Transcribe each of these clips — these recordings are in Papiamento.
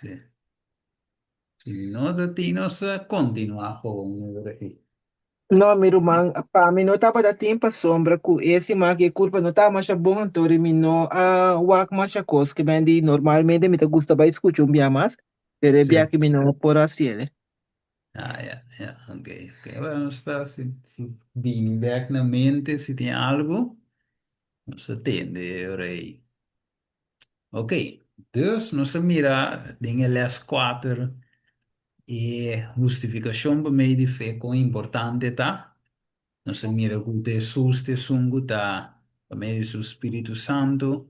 Sí. Si no ta tin, nos ta kontinuá gewoon ora ei. No, mi ruman, pa mi no tabata tin pasobra ku e siman ku e kurpa no tabata masha bon, anto mi no a wak masha kos ke men di normalmente mi ta gusta bai skucha un bia mas, pero e bia Sí. ke mi no por hasiel. Ah, ya, ya, ok, ok. Bueno, nos ta si, si bini bek na mente si tin algu, nos ta tende e ora ei. Ok, dus nos a mira den e les kuater e hustifikashon pa medio di fe kon importante ta. Nos a mira ku ta Hesus ta esun ku ta pa medio di su Spiritu Santu,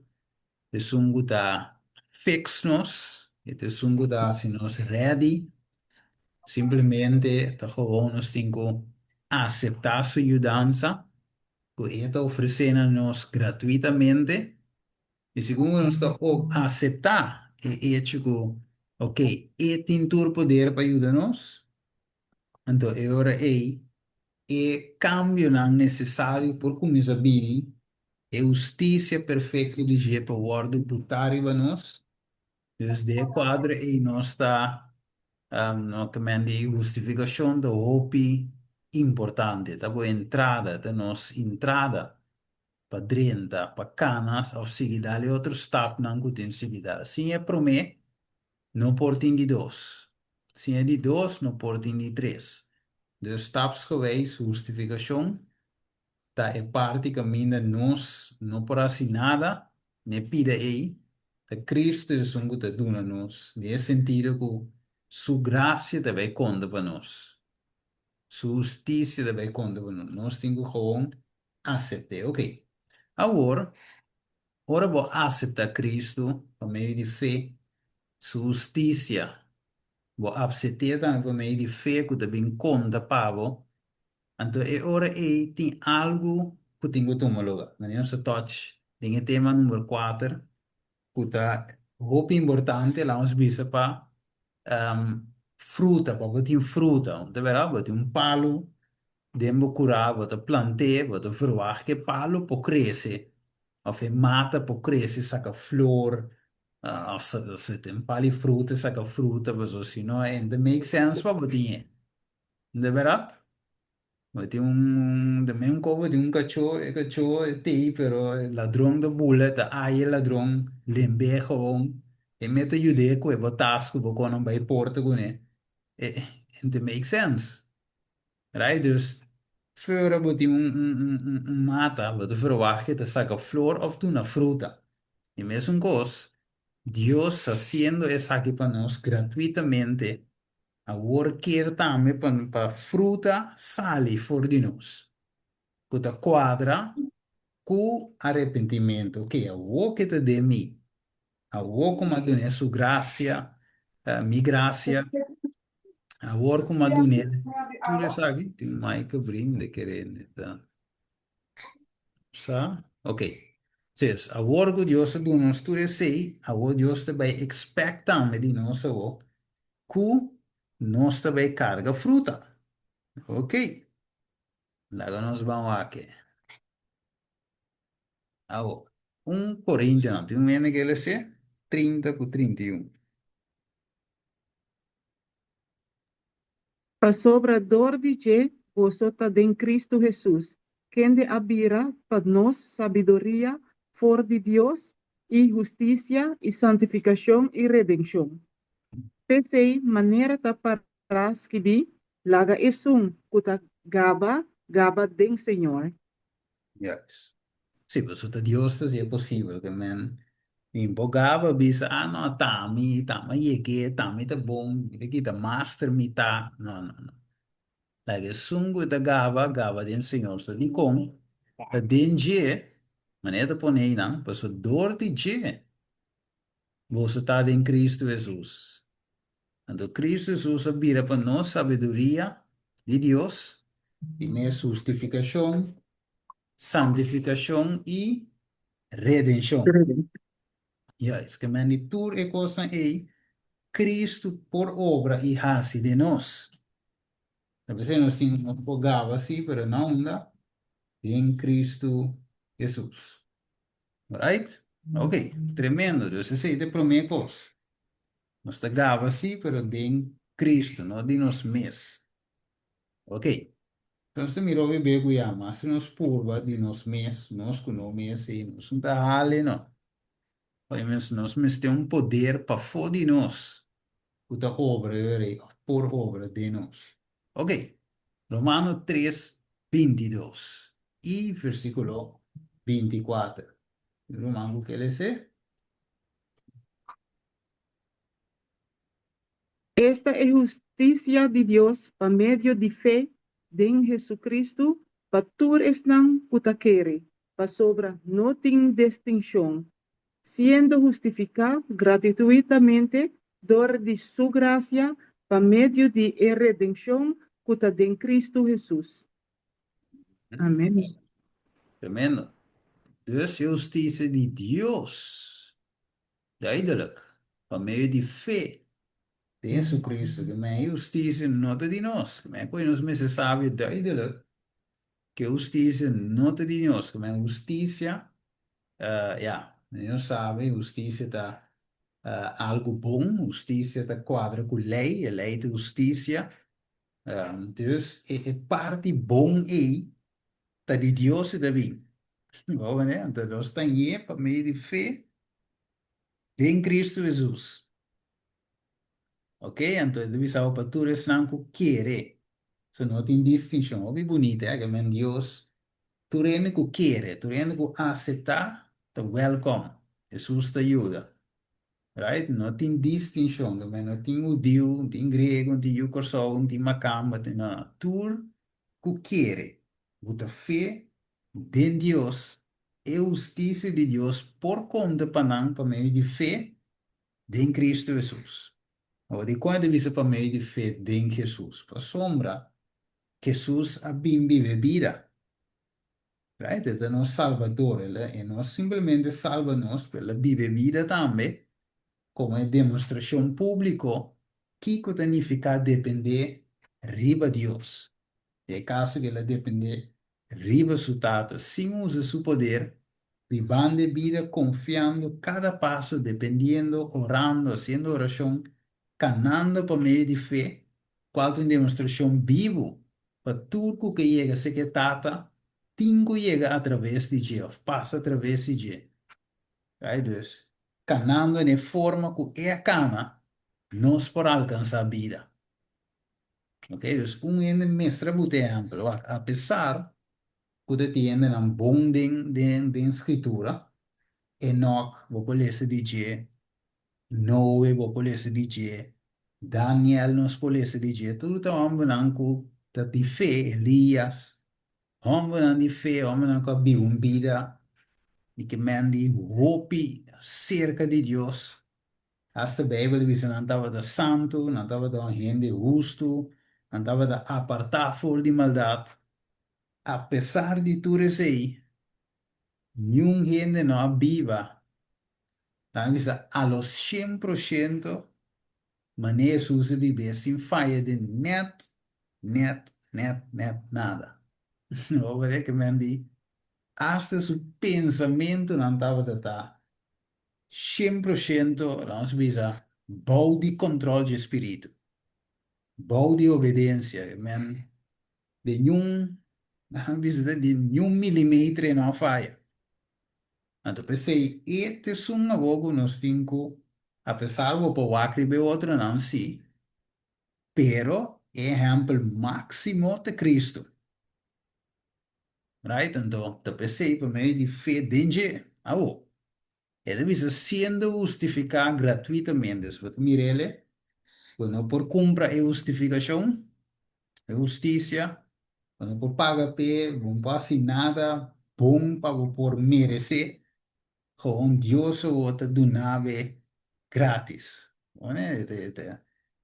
ta esun ku ta fix nos, e ta esun ku ta hasi nos ready. Simplemente ta gewoon nos tin ku aseptá su yudansa ku e ta ofresé na nos gratuitamente. I segun ku nos ta aseptá e echo ku, ok, e tin tur poder pa yuda nos, anto e ora ei e kambionan nesesario por kuminsá bini, e hustisia perfekto di dje pa wòrdu butá riba nos. Dus den e kuadro ei nos ta no ta men di hustifikashon ta hopi importante, ta bo entrada, ta nos entrada pa drenta, pa kana òf sigui dal e otro stapnan ku tin sigui dal. Sin e promé, no por tin di dos. Sin e di dos, no por tin di tres. Dus stapsgewijs hustifikashon ta e parti kaminda nos no por hasi nada n'e pida ei, ta Cristo esun ku ta duna nos, den e sentido ku Su grasia ta bai konta pa nos, Su hustisia ta bai konta pa nos. Nos tin ku gewoon asept'é. Oke, awor, ora bo aseptá Cristo pa medio di fe, Su hustisia, bo apset'é tambe pa medio di fe ku ta bin konta pa bo, Anto e ora ei tin algu ku tin ku tuma luga. Manera nos a touch den e tema number kuater ku ta hopi importante, laga nos bisa pa fruta, pa bo tin fruta. Ta bera bo tin un palu den bo kurá, bo ta plant'é, bo ta verwagt ku e palu por krese òf e mata por krese saka flor òf si tin un palu di fruta saka fruta pasobra si no e no ta make sense pa bo tin e. De berat? Bo tin un, de men ko bo tin un kachó, e kachó e tei pero e ladron ta bula, ta ai e ladron lemb'é gewoon, e me ta yud'é ku e bo tas ku bo kono bai porta kuné, e e ta make sense, right? Dus fora bo tin un un un un un mata bo ta verwagt ke ta saka flor òf duna fruta, e mesun kos Dios hasiendo esaki pa nos gratuitamente. Awor kier tambe pa pa fruta sali for di nos, ku ta kuadra ku arepentimentu. Oke, awor ke ta den mi, awor ku mi a dun'é su grasia, mi grasia, awor ku mi a dun'é tur esaki, tin Mike brin de kere ta sa, oke. Entonces, awor ku Dios a duna nos tur esei, awor Dios ta bai expect tambe di nos awor Ku nos ta bai karga fruta. Ok. Laga nos ban wak. Awo, un Korintionan, tin un hende ke lese? 30 ku 31. Pasobra dor di dje boso ta den Cristo Hesus, kende a bira pa nos sabiduria for di Dios, i hustisia, i santifikashon, i redenshon. P'esei, manera ta pará skibí, Laga esun ku ta gaba, gaba den Señor. Yes. Sí, pasobra ta Dios ta hasié posibel ke men mi por gaba bisa, ah no, ta mi, ta mi a yeg'é, ta mi ta bon, mira ki ta master mi ta. No, no, no. Laga esun ku ta gaba, gaba den Señor. So dikon ta den dje, manera ta pone einan, pasobra dor di dje Boso ta den Cristo Hesus. Anto Cristo Hesus a bira pa nos sabiduria di Dios, di mes hustificacion, santificacion y redencion. Juist, ke men di tur e cosnan ey, Cristo por obra y haci den nos. Ta p'esei nos tin, nos por gaba si, pero na unda? Den Cristo Hesus. Right? Ok, tremendo. Dus esei ta e promé kos. Nos ta gaba sí, pero den Cristo, no di nos mes. Ok. Nos ta mira hopi be ku ya, mas si nos purba di nos mes, nos ku no mes ei, nos no ta hale no. Oye mes, nos mester un poder pafó di nos ku ta obra e ora ei òf por obra den nos. Ok. Romano tres, 22 i versíkulo 24. Ruman ku ke lese? Esta e hustisia di Dios pa medio di fe den Hesu-Kristu pa tur esnan ku ta kere, pasobra no tin distinshon, siendo hustifiká gratuitamente dor di Su grasia pa medio di e redenshon ku ta den Kristu Hesus. Amen. Tremendo. Dus e hustisia di Dios Duidelijk, pa medio di fe den Jesucristo, ke men e hustisia no ta di nos. Ke men koe nos mester sabi duidelijk ke hustisia no ta di nos. Ke men hustisia, ya, nos sabi hustisia ta algu bon, hustisia ta kuadra ku lei, e lei ta hustisia. Dus e parti bon ei ta di Dios e ta bin. Bo mane? Anto nos ta ñe pa medio di fe den Cristo Jesus. Ok, anto e ta bisa bo pa tur esnan ku kere. So no tin distincion. Hopi bunita, eh, ke men Dios, tur hende ku kere, tur hende ku asepta, ta welcome. Jesus ta yuda. Right? No tin distincion. Ke men no tin hudiu, no tin griego, no tin yu Kòrsou, no tin makamba, no tin, no, no. Tur ku kere, ku ta fe den Dios, e hustisia di Dios por konta pa nan pa medio di fe den Kristu Hesus. Awor, dikon e ta bisa pa medio di fe den Hesus? Pasobra Hesus a bin biba e bida. Right? E ta nos Salbador. El a, e no simplemente salba nos, pero el a biba e bida tambe komo e demostrashon públiko kiko ta nifiká dependé riba Dios. Den e kaso ku el a dependé riba su Tata sin usa su poder, bibando e bida konfiando kada paso, dependiendo, orando, hasiendo orashon, kanando pa medio di fe, kual ta un demostrashon bibu pa tur ku ke yega serka e Tata tin ku yega atraves di dje òf pasa atraves di dje. Right? Dus, kanando den e forma ku e a kana, nos por alkansá bida. Ok, dus un hende mester a buta ehèmpel. Wak, apesar ku ta tin hendenan bon den den den Skritura, Enok, bo por lesa di dje, Noe, bo por lesa di dje, Daniel, nos por lesa di dje, tur ta hòmbernan ku ta di fe, Elias, hòmbernan di fe, hòmbernan ku a biba un bida di ke men di hopi serka di Dios. Hasta Beibel ta bisa nan tabata santu, nan tabata un hende hustu, nan tabata apartá for di maldat. Apesar di tur esei, niun hende no a biba, nan a bisa a lo shen por shento manera Hesus a bib'é sin faya den nèt, nèt, nèt, nèt nada. Bo wak ke men di, hasta su pensamentunan tabata ta 100%, lanos bisa, bou di control dje spiritu, bou di obedencia, men den niun, lanos bisa, den niun milimeter e no a faya. Anto p'esei e ta esun awor ku nos tin ku, apesar bo por wak riba e otronan si, pero e ehèmpel máksimo ta Cristo. Right? Anto ta p'esei pa medio di fe den dje. Awor, e ta bisa siendo hustifiká gratuitamente. So bo ta mira el, bo no por kumpra e hustifikashon, e hustisia, bo no por paga p'e, bo no por hasi nada bon pa bo por meresé. Gewoon Dios awor ta duna be gratis.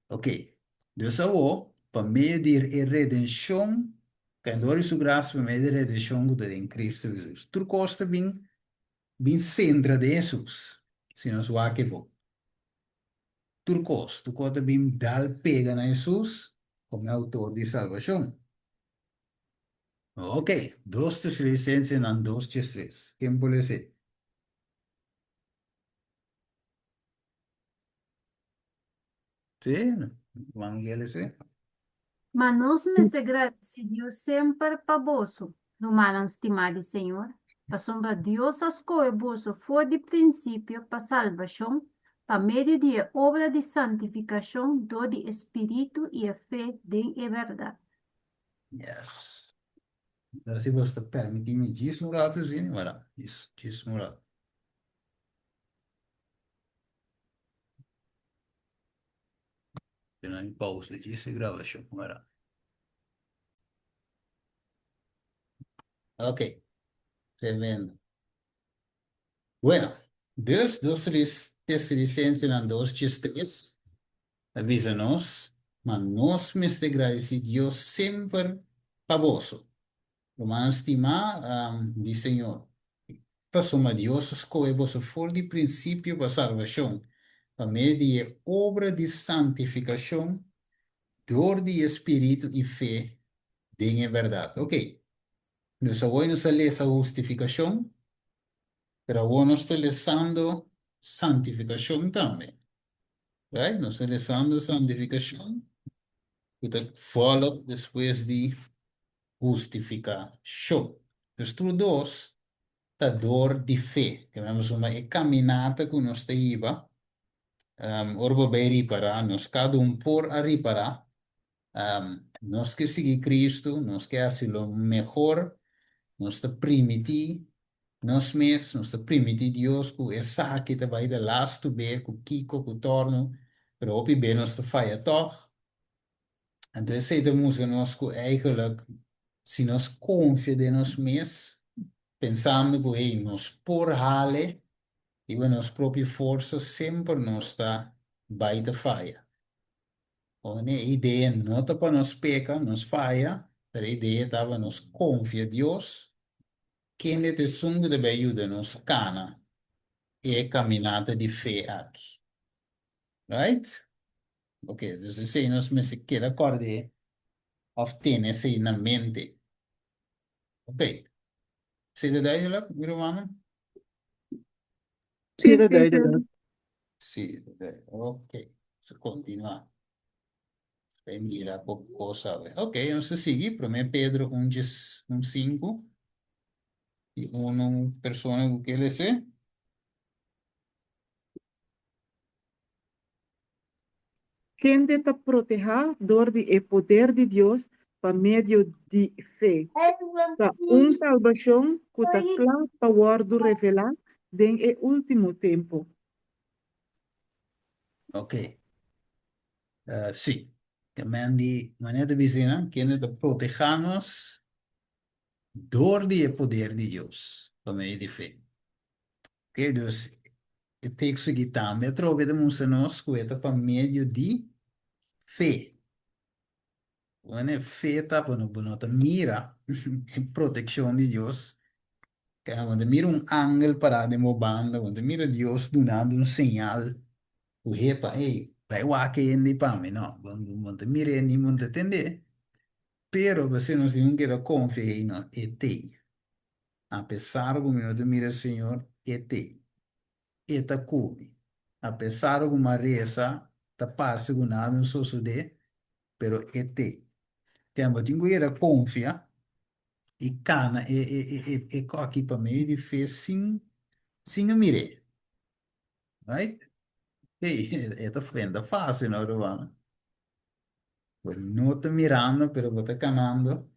Ok. Dus awor, pa medio di e redenshon, kende ora di su grasia pa medio di e redenshon ku ta den Kristu Hesus. Tur kos ta bin bin sentra den Hesus, si nos wak e bon. Tur kos, tur kos ta bin dal pega na Hesus komo e outor di salbashon. Ok, dos Tesalonicensenan dos 13. Ken por lesa ei? Sí, ruman ke lesa. Ma nos mester gradisí Dios semper pa boso, rumannan stimá di Señor, pasobra Dios a skohe boso for di prinsipio pa salbashon pa medio di e obra di santifikashon dor di e Spiritu i e fe den e bèrdat. Yes. Entonces si boso ta permití mi djis un ratu asina, wara, djis, djis un ratu. Tene mi pausa djis e grabashon, wara. Ok, tremendo. Bueno, dus dos Tesalicensenan dos djes tres ta bisa nos, Ma nos mester gradisí Dios semper pa boso, rumannan stimá di Señor, pasobra Dios a skohe boso for di prinsipio pa salbashon, pa medio di e obra di santifikashon dor di e Spiritu i fe den e bèrdat. Oke, dus awor nos a lesa hustifikashon, pero awor nos ta lesando santifikashon tambe. Right? Nos ta lesando santifikashon ku ta follow despues di hustifikashon. Dus tur dos ta dor di fe. Ke men pasobra e kaminata ku nos ta hiba, ora bo bai ripará, nos kada un por a ripará, nos ke sigui Cristo, nos ke hasi lo mehor, nos ta primití nos mes, nos ta primití Dios ku esaki ta bai de lastu be, ku kiko, ku torno, pero hopi be nos ta faya tòg. Anto esei ta mustra nos ku eigenlijk si nos konfia den nos mes, pensando ku hey, nos por hale riba nos propio forsa, semper nos ta bai ta faya. Ora e idea no ta pa nos peka, nos faya, pero e idea ta pa nos konfia Dios, kende ta esun ku ta bai yuda nos kana e kaminata di fe aki. Right? Ok, dus esei nos mester keda kòrd'é òf tene esei na mente. Ok. Esei ta duidelijk, mi rumannan? Sí, ta duidelijk. Sí, ta duidelijk. Ok, nos ta kontinuá. Nos ta mira poko kos awe. Ok, nos ta sigui. Promé Pedro un djes un sinku. I unu persona ku ke les'é. Kende ta protehá dor di e poder di Dios pa medio di fe, pa un salbashon ku ta kla pa wòrdu revelá den e último tempu. Ok. Sí. Ke men di manera ta bisa einan, kende ta protehá nos dor di e poder di Dios pa medio di fe. Ok, dus e teksto aki tambe atrobe ta mustra nos ku e ta pa medio di fe. Wanneer fe ta, bo no, bo no ta mira e protekshon di Dios. Bo no ta mira un angel pará den bo banda, bo no ta mira Dios dunando un señal ku hepa, hey, bai wak e hende pa mi. No, bo no ta mir'é ni bo no ta tend'é. Pero p'esei nos tin ku keda konfia, hey, no, e t'ei. Apesar ku mi no ta mira Señor, e t'ei. E ta ku mi. Apesar ku mi a resa, ta parse ku nada no sosodé, pero e t'ei. Ken bo tin ku yega konfia i kana e e e e e kòki pa medio di fe sin sin a mir'é. Right? Hey, e ta frenta fásil no, ruman. Bo no ta mirando, pero bo ta kanando.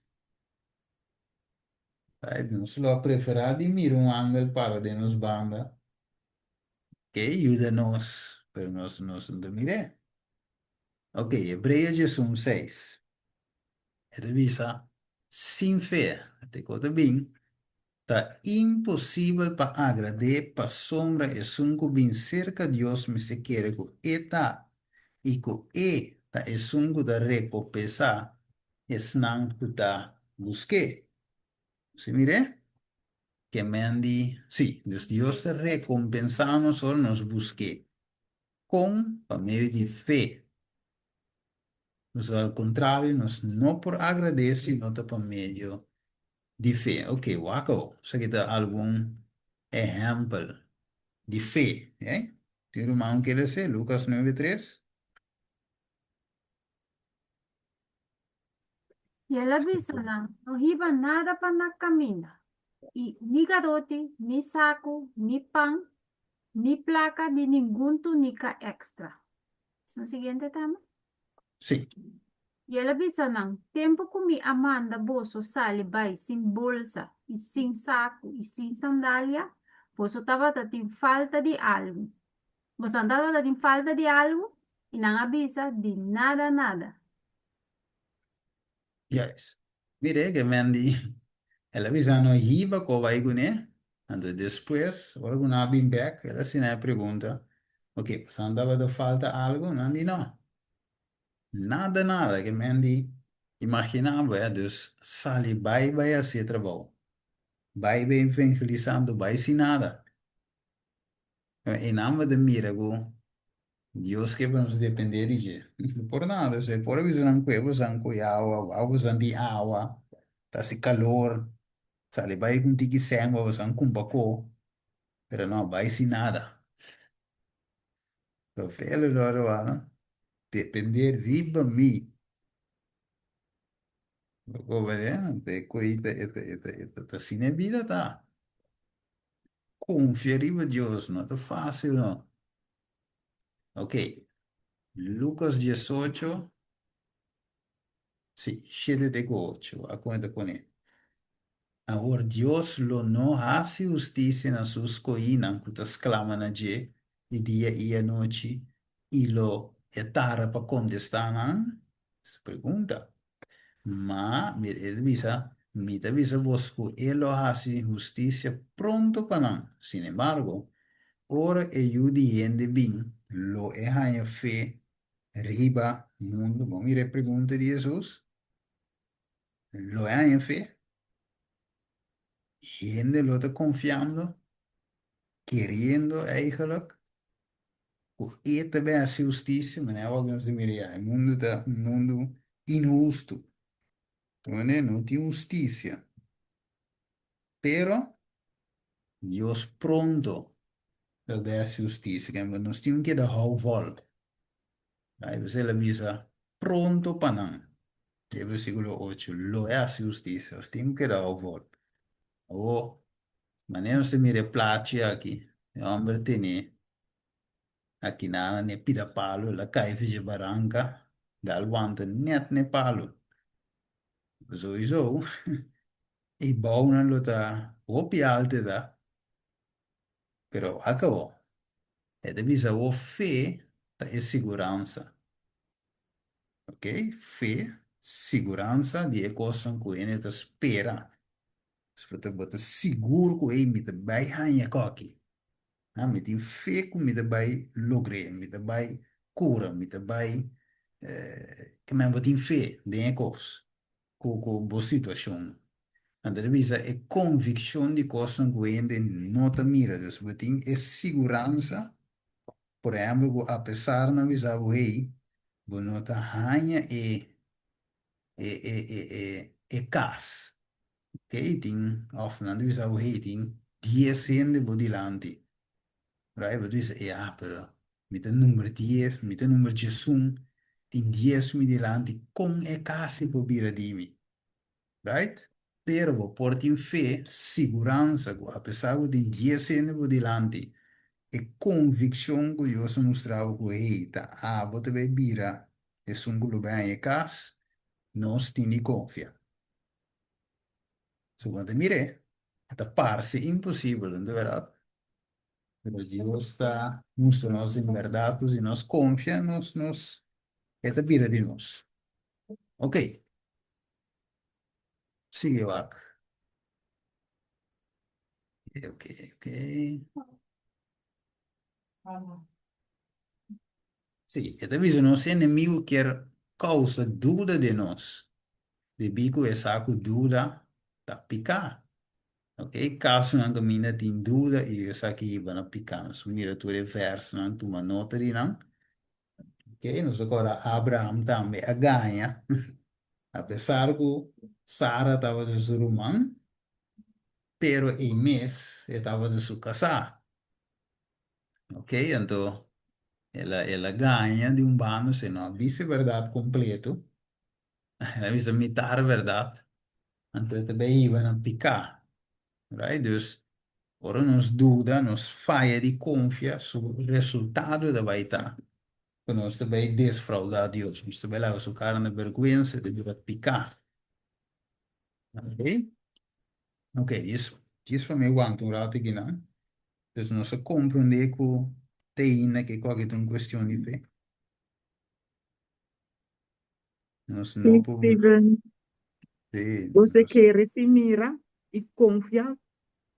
Right? Nos lo a preferá di mira un angel para den nos banda ke yuda nos, pero nos nos no ta mir'é. Ok, Hebreo 11 seis. E ta bisa, Sin fe, te ku ta bin, ta imposibel pa agrad'é pasobra esun ku bin serka Dios mester kere ku E ta i ku E ta esun ku ta rekompensá esnan ku ta busk'é. Si mir'é? Ke men di, sí, dus Dios ta rekompensá nos ora nos busk'é. Kon? Pa medio di fe. Nos al kontrario, nos no por agrad'é si no ta pa medio di fe. Ok, wak awor. Esaki ta algun ehèmpel di fe. Tin ruman ku ke lesa? Lukas nuebe tres. I el a bisa nan, No hiba nada pa na kaminda, i ni garoti, ni saku, ni pan, ni plaka ni ningun tunika èkstra. Esun siguiente tambe. Sí. I el a bisa nan, Tempu ku mi a manda boso sali bai sin bolsa i sin saku i sin sandalia, boso tabata tin falta di algu? Boso no tabata tin falta di algu? I nan a bisa, Di nada, nada. Juist. Mire ke men di, el a bisa no hiba ko bai kuné, anto despues ora ku nan a bin bek el a hasi nan e pregunta, ok, pasobra nan tabata falta algu? Nan di no, nada nada, ke men di, imagina bo, dus sali bai bai hasi e trabou, bai bai evangelisando, bai sin nada. E nan bo ta mira ku Dios ke pa nos dependé di dje. Por nada, e por a bisa nan kue bosan kue awa, wou bosan tin awa, ta hasi kalor, sali bai ku un tiki sèn pa bosan kumpa ko, pero no, bai sin nada. Sofia lo rumannan, dependé riba mi. Bo koba e koi ta e ta e ta e ta asina e bida ta. Konfia riba Dios no ta fásil no. Ok, Lucas 18, sí, shete te ku ocho, a kon e ta pone. Awor Dios lo no hasi hustisia na su skohinan ku ta sklama na dje di dia i anochi i lo e tarda pa kontestá nan? Es pregunta. Ma, mira, el bisa, Mi ta bisa bos ku e lo hasi hustisia pronto pa nan. Sin embargo, ora e Yu di hende bin, lo e haña fe riba mundu? Bo mira e pregunta di Hesus? Lo e haña fe? Hende lo ta konfiando, keriendo eigenlijk, Ku e ta bin hasi hustisia, manera awor nos ta mira ya, e mundu ta un mundu inhustu. Manera no tin hustisia. Pero Dios pronto lo bin hasi hustisia. Kende nos tin keda hou vòl. Ai, p'esei el a bisa, Pronto pa nan. E versíkulo ocho, Lo e hasi hustisia. Nos tin ku keda hou vòl. Awor, manera nos ta mira e plachi aki, e hòmber tene akinana n'e pida palu, el a kai for dje baranka, dal wanta nèt n'e palu. Souiso, e bounan lo ta hopi altu ta, pero akabó. E ta bisa awor fe ta e siguransa. Ok, fe, siguransa di e kosnan ku hende ta spera. Pasobra bo ta sigur ku ey mi ta bai haña koki. Ha, mi tin fe ku mi ta bai logr'é, mi ta bai kura, mi ta bai ke men bo tin fe den e kos ku ku bo situashon. Anto ta bisa e konvikshon di kosnan ku hende no ta mira. Dus bo tin e siguransa Por ehempel ku apesar nan bisa bo hey, bo no ta haña e e e e e e kas. Okay, tin òf nan ta bisa bo hey tin dies hende bo dilanti. Right, bo ta bisa ya pero mi ta number dies, mi ta number diesun, tin dies mi dilanti, kon e kas ei por bira di mi? Right? Pero bo por tin fe, siguransa ku apesar ku tin dies hende bo dilanti, e konvikshon ku Dios a mustra bo ku hey, ta abo ta bai bira esun ku lo bai haña e kas, nos tin di konfia. So bo ta mir'é, e ta parse imposibel, no ta bèrdat? Pero Dios ta mustra nos den bèrdat ku si nos konfia, nos, nos, e ta bira di nos. Oké. Sigui wak. Ok, ok. Sí, e ta bisa nos enemigo kier causa duda den nos, debí cu e sa cu duda ta pica. Ok, casonan caminda tin duda y esaki hiba na pica. Nos mira tur e versnan, tuma nota di nan. Ok, nos a kòrda Abraham tambe a gaña, apesar ku Sara tabata su ruman, pero ei mes e tabata su kasá. Ok, anto el a el a gaña di un banda, se no a bisa e bèrdat kompleto. El a bisa mitar bèrdat, anto e ta bai hiba na piká. Right? Dus, ora nos duda, nos faya di konfia, su resultado ta bai ta ku nos ta bai desfraudá Dios. Nos ta bai laga su kara na bèrgwensa, e ta bira piká. Ok? Ok, djis, djis pa mi wanta un rato akinan. Dus nos a komprondé ku te ainda ke kòke ta un kuestion di fe. Nos no Sí, por. Steven, Sí, bo se nos. kere si mira i konfia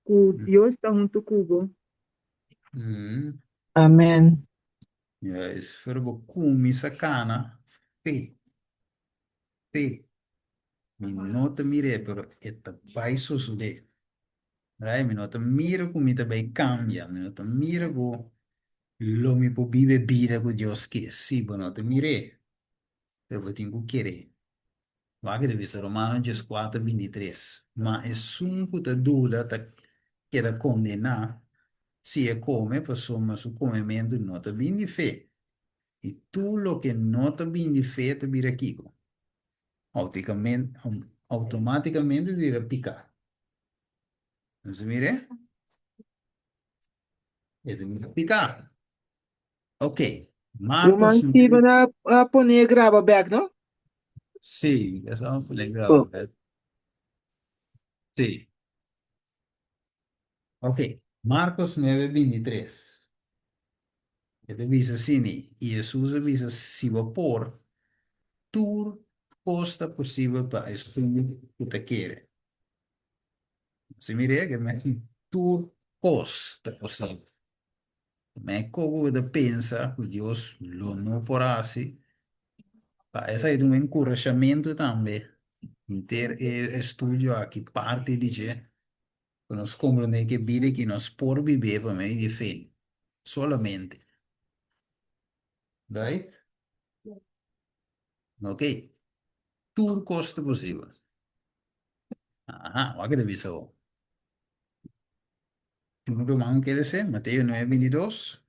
ku Dios ta huntu ku bo. Amen. Juist, pero bo kuminsá kana fe, fe. Mi no ta mir'é, pero e ta bai sosodé. Right? Mi no ta mira ku mi ta bai kambia, mi no ta mira ku lo mi por biba e bida ku Dios ke. Sí, bo no ta mir'é, pero bo tin ku ker'é. Wak ta bisa Romano dieskuater bintitres, Ma esun ku ta duda ta keda kondená si e kome, pasobra su komementu no ta bin di fe. I tur loke no ta bin di fe ta bira kiko? Outomátikamente ta bira piká. Nos a mir'é? E ta bira piká. Ok, Ruman Marcos Steven a a pone graba bek, no? Sí, ya sabemos pone graba Oh. bek. Sí. Ok, Marcos 9, 23. E ta bisa asina, i Hesus a bisa, Si bo por, tur kos ta posibel pa esun ku ta kere. Si mir'é ke men tur kos ta posibel. Men koko bo ta pensa ku Dios lo no por hasi? Pa esaki ta un enkurashamentu tambe. Henter e estudio aki parti di dje ku nos komprendé ku e bida aki nos por bib'é pa medio di fe solamente. Right? Ok. Tur kos ta posibel. Aha, wak ta bisa bo. Un ruman kere ser, Mateo 9, 22.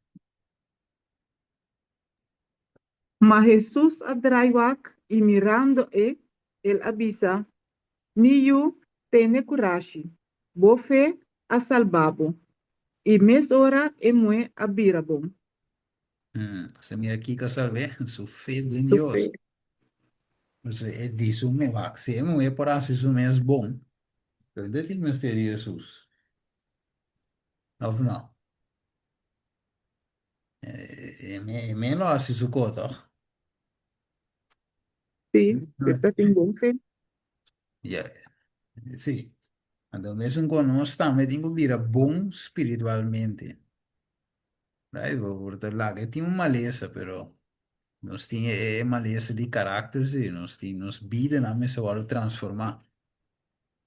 Ma Hesus a drai wak i mirando e, el a bisa, Mi yu, tene kurashi, bo fe a salba bo. I mesora e muhé a bira bon. Ase mira kiko a salb'é, su fe den Su Dios. fe. Entonces e di su mes, wak, si e muhé por hasi su mes bon, Pero de tin mester di Hesus? Of no? E me lo hasi su ko, toch? Sí, e ta tin bon fe. Ja, sí. Anto mesun kon nos tambe tin ku bira bon spiritualmente. Right? Bo por ta laga e tin un malesa, pero nos tin e malesa di karakter, sí. Nos tin nos bidanan mester wòrdu transformá.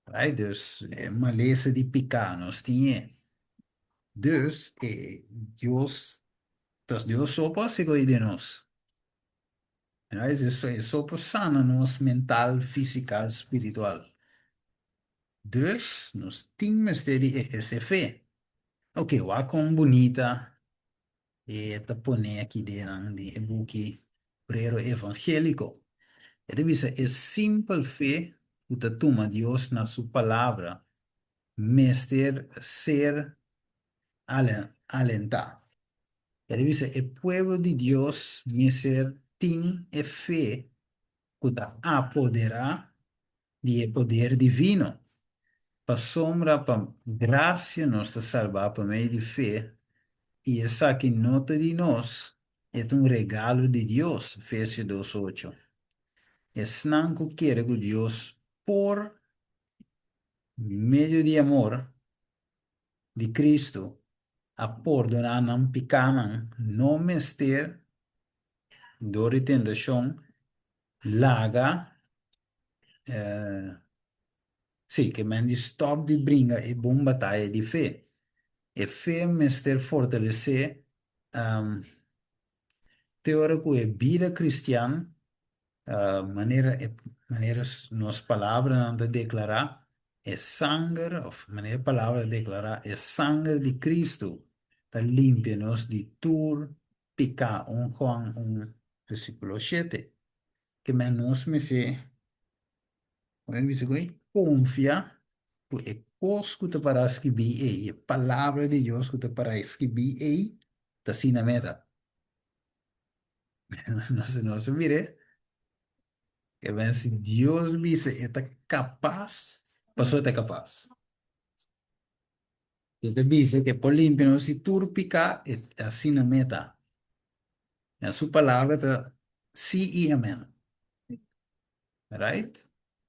Right? Dus e malesa di piká nos tin e. Dus e Dios, tas Dios so por hasi ko'i den nos. Right? E so, e so por sana nos mental, fisikal, spiritual. Dus nos tin mester di ehersé fe. Oké, wak kon bunita E ta pone aki den di e buki Obrero Evangéliko. E ta bisa e simpel fe ku ta tuma Dios na su palabra mester ser alentá. E ta bisa e pueblo di Dios mester tin e fe ku ta apoderá di e poder divino. Pasobra pa gracia nos ta salbá pa medio di fe, i esaki no ta di nos, e ta un regalo di Dios, Efesio dos ocho. Esnan ku kere ku Dios por medio di amor di Cristo a pordoná nan pikánan no mester, dor di tentashon, laga Sí, ke men di stòp di bringa e bon bataya di fe. E fe mester fortalesé te ora ku e bida kristian, manera e manera nos palabranan ta deklará, e sanger, òf manera e palabra ta deklará, e sanger di Kristu ta limpia nos di tur piká, un Juan un versíkulo shete. Ke men nos mester. Ora bisa ku ei konfia ku e kos ku ta para skibí ei, e palabra di Dios ku ta para skibí ei, ta asina meta. Nos nos a mir'é. Ke ben si Dios bisa e ta kapas, pasobra e ta kapas. E ta bisa ku e por limpia nos di tur piká, e ta asina meta. Na su palabra ta sí i amèn. Right?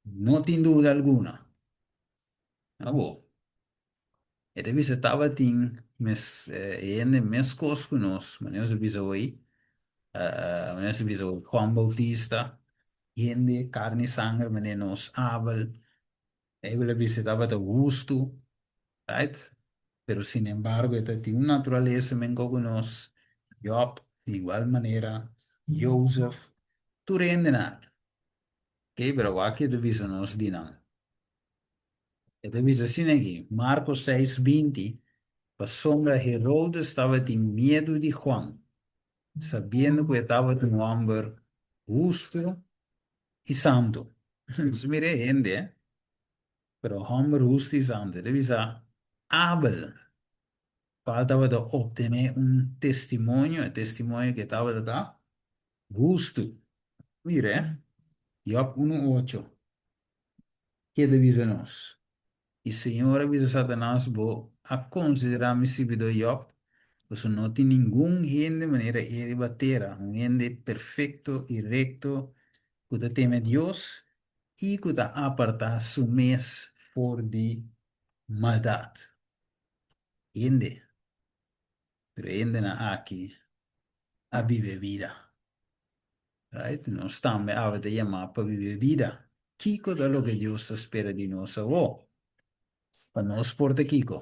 No tin duda alguna. Abo. E ta bisa tabatin mes hende meskos ku nos, manera nos a bisa hoy, manera nos a bisa hoy, Juan Bautista, hende karni i sanger manera nos, Abel, Bijbel a bisa e tabata hustu, right? Pero sinembargo e ta tin un naturalesa menko ku nos, Job, di igual manera, Jozef, tur hendenan. Oké, pero wak e ta bisa nos di nan. E ta bisa asina aki, Marko seis, 20, Pasobra Herodes tabatin miedu di Juan, sabiendo ku e tabata un hòmber hustu i santu. Nos mira e hende, eh? Pero hòmber hustu i santu. E ta bisa, Abel, kual tabata optené un testimonio, e testimonio ku e tabata ta hustu. Mira, eh? Job unu, ocho. Ke ta bisa nos? I Señor a bisa Satanas, Bo a konsiderá mi sirbidó Job? Pasobra no tin ningun hende manera e riba tera, un hende perfekto i rekto ku ta teme Dios i ku ta apartá su mes for di maldat. Hende, pero e hendenan aki a biba e bida. Right? Nos tambe awe ta yamá pa biba e bida. Kiko ta loke Dios ta spera di nos awo? Pa nos por ta kiko?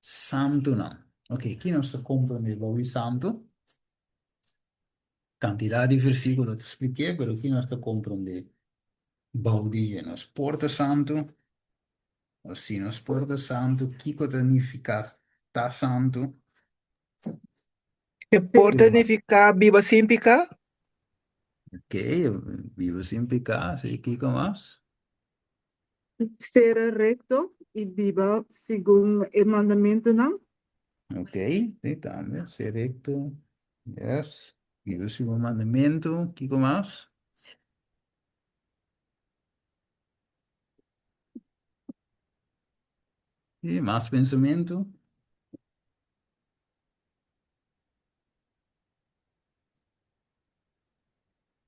Santunan. Ok, ki nos ta komprondé bou di santu? Kantidat di versíkulo ta splik'é, pero ki nos ta komprondé bou di dje? Nos por ta santu? O si nos por ta santu, kiko ta nifiká ta santu? E por ta nifiká biba sin piká? Ok, biba sin piká, sí, kiko mas? Ser rekto i biba segun e mandamentunan. Ok, sí, tambe, ser rekto, yes, biba segun mandamentu, kiko mas? Sí, mas pensamentu?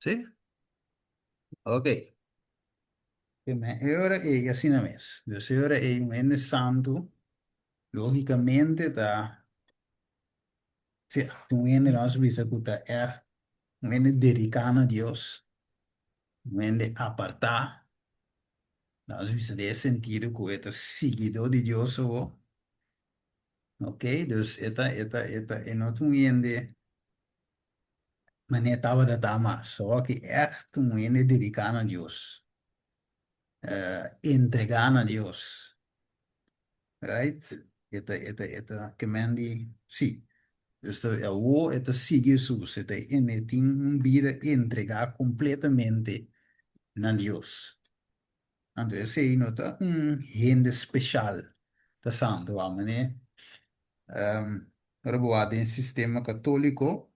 Sí? Ok. E ora ei asina mes. Dus e ora ei un hende santu lógicamente ta sí, un hende nos bisa ku ta ègt un hende dediká na Dios, un hende apartá, nos bisa den e sentido ku e ta siguidó di Dios awor. Ok, dus e ta, e ta, e ta, e no ta un hende manera tabata ta mas. Awor ki ègt un hende dediká na Dios, entregá na Dios. Right? E ta, e ta, e ta ke men di, sí. Dus ta, awor e ta sigui Hesus, e ta, e tin un bida entregá kompletamente na Dios. Anto esei no ta un hende special ta santo wak mane ora bo wak den sistema catolico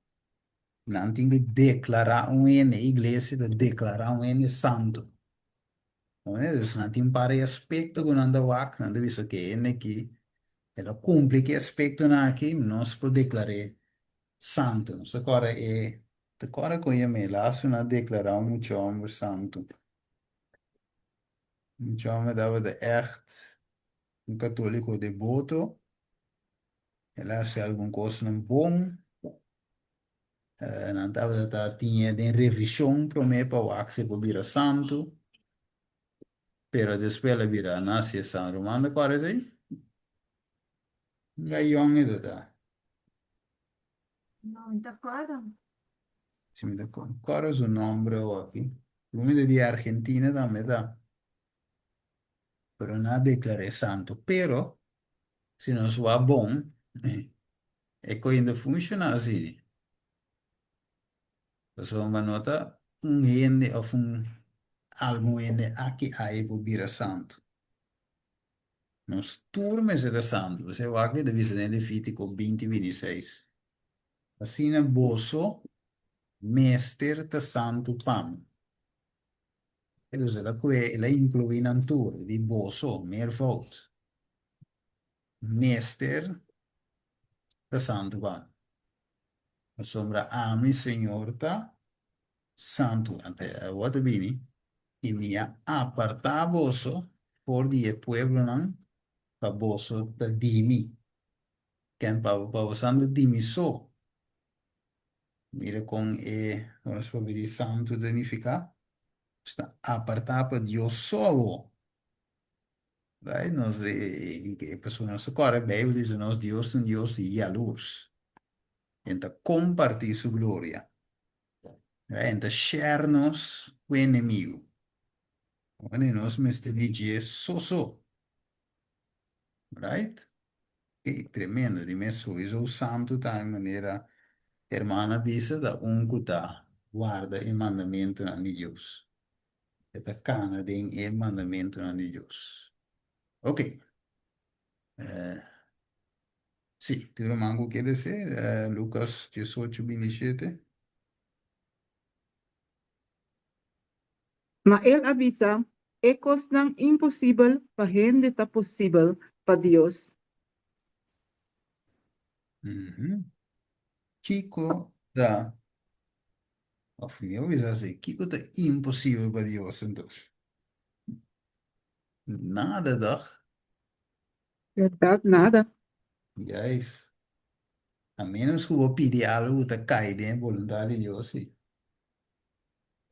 nan tin cu declara un hende, e iglesia ta declara un hende santo. Dus nan tin un par di aspecto cu nan ta wak, nan ta bisa ok e hende aki el a cumpli cu e aspectonan aki nos por declar'e santo. Nos ta corda e, ta corda con yam'e laatste nan a declara un mucha homber santo. Mucha homber tabata ègt un katóliko deboto. El a hasi algun kosnan bon. Nan tabata ta tiñ'é den revishon promé pa wak si e por bira santu. Pero despues el a bira nasi e santu. Manda kòrda esei? Un gayòn e ta ta. No mi ta kòrda. Si mi ta kòrda su nòmber awor aki. Promé di Argentina tambe ta. Pero nan a deklar'é santu. Pero, si nos wak bon, e koe no ta funshoná asina. Pasobra no ta un hende òf un. Algun hende aki ai por bira santu. Nos tur mester ta santu. P'esei wak e ta bisa den Levítiko 20, 26, Asina boso mester ta santu pa mi. Dus el a kue, el a inkluí nan tur, e di boso, meervoud, mester ta santu pa mi. Pasobra ami, Señor, ta santu. Anto awor ta bini, i mi a apartá boso for di e pueblonan pa boso ta di mi. Ken pa pa boso anda di mi so. Mira kon e, nos por di santu ta nifiká, sta apartá pa Dios so awor. Right? Nos, e pasobra nos ta kòrda e Beibel dice nos Dios ta un Dios di yalurs. En ta kompartí su gloria. Right? En ta share nos ku enemigu. Ora nos mester di dje so so. Right? Ey, tremendo. Di mes sowieso santu ta e manera hermana bisa ta un ku ta warda e mandamentunan di Dios. E ta kana den e mandamentunan di Dios. Ok. Eh, sí, tin ruman ku kier dese? Eh, Lucas 18, 27. Ma el a bisa, E kosnan imposibel pa hende ta posibel pa Dios. Mhm. Kiko ta, òf mihó bisa así, kiko ta imposibel pa Dios entos? Nada, tòg? Bèrdat, nada. Juist. A ménos ku bo pidi algu ku ta kai den e boluntat di Dios, sí.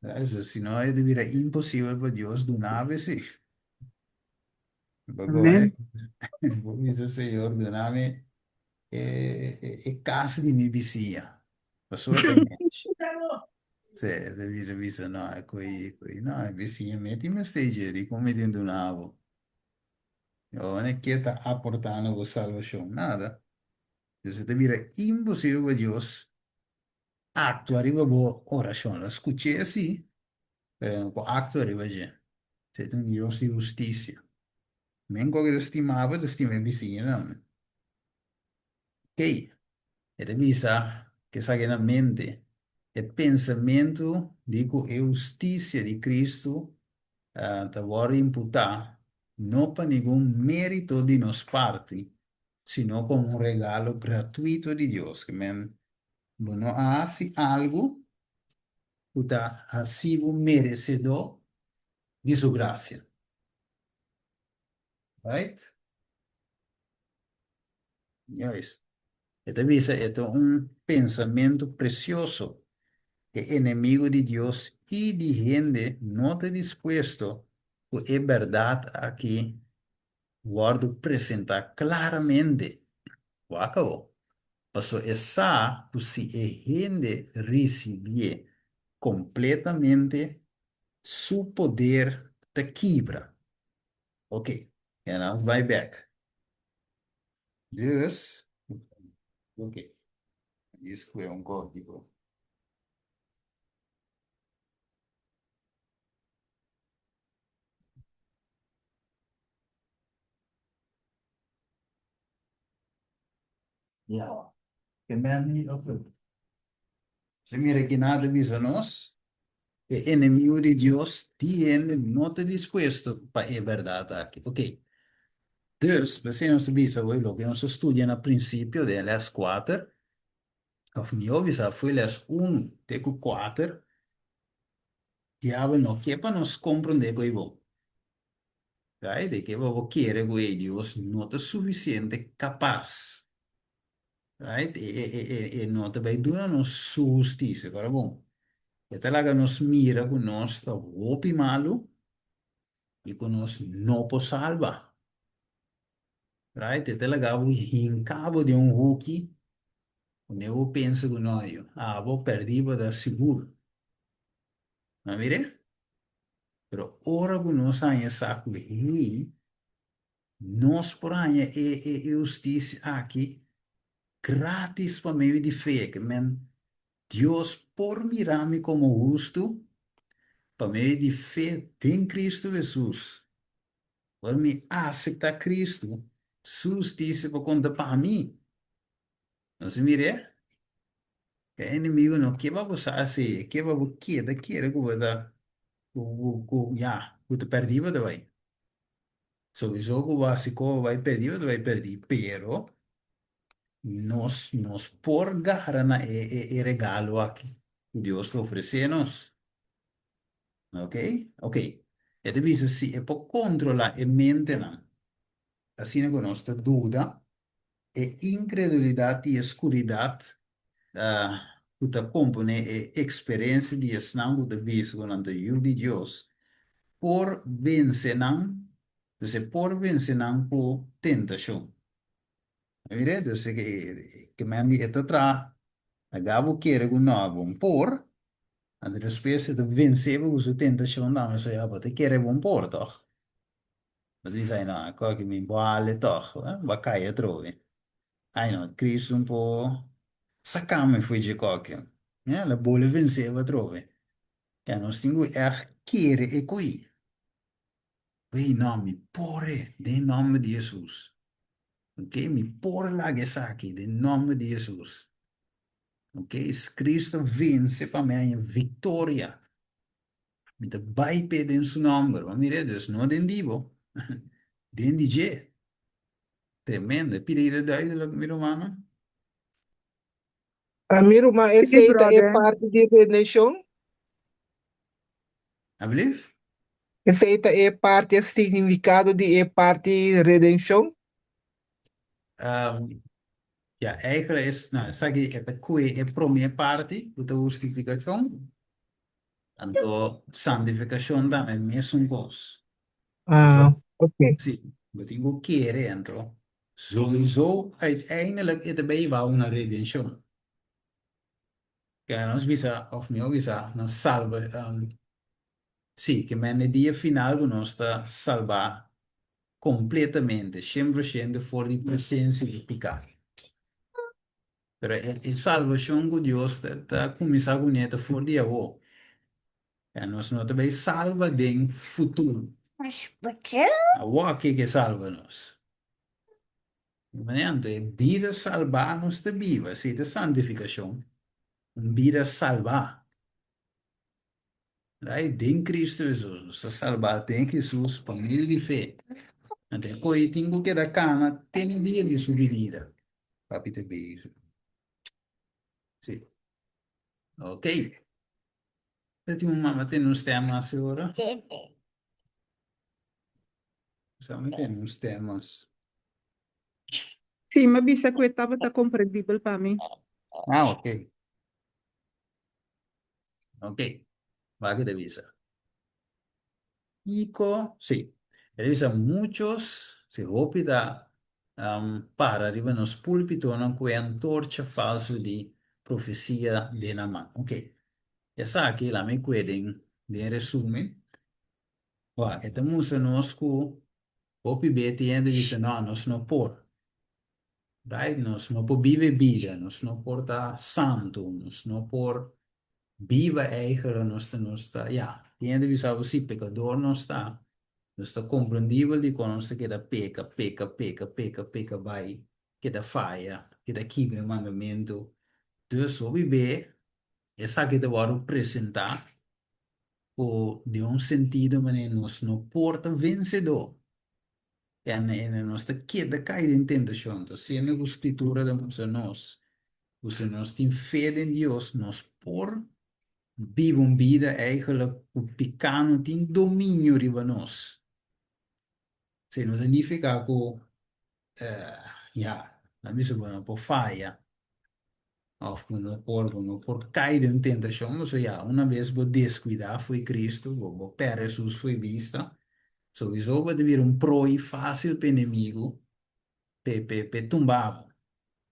Juist, si no e ta bira imposibel pa Dios duna bo esei. Bo Amén. bo bisa, Señor, duna mi e, e, e kas di mi bisiña. Pasobra ta mèch. Sí, e ta bira bisa, no, e koi, koi, no, e bisiña mi tin mester dje, dikon mi tin duna bo? Ora ke ta aportá na bo salbashon? Nada. Dus e ta bira imposibel pa Dios aktua riba bo orashon. Lo skuch'é sí, pero e no por aktua riba dje. E ta un Dios di hustisia. Men ku ta stima bo, ta stima e bisiña tambe. Kei, e ta bisa ku esaki na mente, e pensamentu di ku e hustisia di Kristu ta wòrdu imputá no pa ningun mérito di nos parti, sino komo un regalo gratuito di Dios. Ke men, bo no a hasi algu ku ta hasi bo meresedó di su grasia. Right? Juist. E ta bisa e ta un pensamentu presioso. E enemigu di Dios i di hende no ta dispuesto ku e bèrdat aki wòrdu presentá klaramente. Wak awor. Paso e sa ku si e hende risibié kompletamente, su poder ta kibra. Ok, en nos bai bek. Dus, ok, djis kue un kòdigo. Ya, ke men di, ok. Si mira ki nan ta bisa nos, e enemigu di Dios di hende no ta dispuesto pa e bèrdat aki. Ok. Dus, p'esei nos ta bisa hoy loke nos a studia na prinsipio den les kuater, òf mihó bisa fo'i les unu te ku kuater, diabel no ke pa nos komprondé ku ei bon. Right? E ke pa bo kere ku ei Dios no ta sufisiente kapas. Right? E, e, e, e, e no ta bai duna nos su hustisia. Kora bon, e ta laga nos mira ku nos ta hopi malu i ku nos no por salba. Right? E ta laga bo hinka bo den un huki ku bo pensa ku no, yo, abo pèrdí bo ta sigur. A mira? Pero ora ku nos haña sa ku hey, Nos por haña e e hustisia aki gratis pa medio di fe, ke men Dios por mira mi komo hustu. Pa medio di fe den Cristo Hesus. Ora mi aseptá Cristo, Su hustisia por konta pa mi. Nos a mir'é? E enemigu no ke pa bo sa así, e ke pa bo keda kere ku bo ta, ku, ku, ku, ya, ku ta pèrdí bo ta bai. Souiso ku bo hasi koba bai pèrdí, bo ta bai pèrdí, pero nos, nos por gara na e, e, e regalo aki ku Dios ta ofresé nos. Ok? Ok. E ta bisa si e por kontrolá e mentenan, asina ku nos ta duda, e inkredulidat i e skuridat ku ta komponé e eksperensia di esnan ku ta bisa ku nan ta yu di Dios, por vense nan, dus e por vense nan ku tentashon. Mira, dus e men di e ta traha, laga bo kere ku no a bon por, anto despues e ta vense bo ku su tentashon tambe, so ya bo ta kere bon por tòg. Bo ta bisa, ai no, akoki mi bale tòg, bo a kai atrobe. Ai no, Cristo un por sacami fo'i dje koki. Ya, el a bole vence bo atrobe. Ya, nos tin ku ègt kere e koi. Wey, no, mi por e, den nòmber di Hesus. Ok, mi por laga esaki den nòmber di Hesus. Ok, Cristo vence pa mi haña viktoria. Mi ta bai p'e den su nòmber. Bo mira, dus no den di bo, den di dje. Tremendo. E pida ta duidelijk, mi rumannan? A mi ruman, Sí, esei ta e brother. parti di redenshon? Alblief? Esei ta e parti, e signifikado di e parti redenshon? Um, ja, eigenlijk is, nou, esaki e ta kue e promé parti, ku ta hustifikashon. Anto santifikashon tambe mesun kos. Ah, ok. Sí, bo tin ku kere anto souiso uiteindelijk e ta bay hiba una redenshon. Ke nos bisa of mihó bisa nos salba sí ke men e dia final ku nos ta salbá kompletamente 100% for di presensia di piká. Pero e, e salvacion cu Dios ta, ta cuminsa cune ta for di awo. Ya nos no ta bay salva den futuro. Awo aki ke salva nos. Di manera anto e bida salba nos ta biba, esey ta santificacion. Un bida salba. Right? Den Cristo Jesus. Nos ta salba den Jesus pa medio di fe. Anto e koe tin ku keda kana te na dia di su binida. Papi ta bezig. Sí. Ok. Ta tin un mama tene un stem mas ora? Sa mi tene un stem mas. Sí, mi a bisa ku e tabata komprendibel pa mi. Ah, ok. Ok, wak ta bisa. Kiko, sí, e ta bisa muchos, sí, hopi ta um, para riba nos púlpitonan ku e antorcha falso di profesia den nan man. Ok, esaki la mi kue den, den resumen. Wak, e ta mustra nos ku hopi be tin hende bisa, no, nos no por. Right? Nos no por biba e bida, nos no por ta santu, nos no por biba eigenlijk, nos ta, nos ta, ya, tin hende bisa bo si, pekador nos ta, nos ta komprendibel dikon nos ta keda peka, peka, peka, peka, peka bai, keda faya, keda kibra e mandamentu. Dus hopi be esaki ta wòrdu presentá ku den un sentido manera nos no por ta vensedó. En nos ta keda kai den tentashon. Ta siendo ku Skritura ta mustra nos ku si nos tin fe den Dios, nos por biba un bida eigenlijk ku piká no tin dominio riba nos. Esei no ta nifiká ku, ya, nan bisa bo no por faya. Of bo no por, bo no por kai den tentashon, pasobra ya una bes bo deskuidá fo'i Kristu, bo bo pèrdè Hesus fo'i bista, souiso bo ta bira un prooi fásil pa enemigu p'e p'e p'e tumba bo.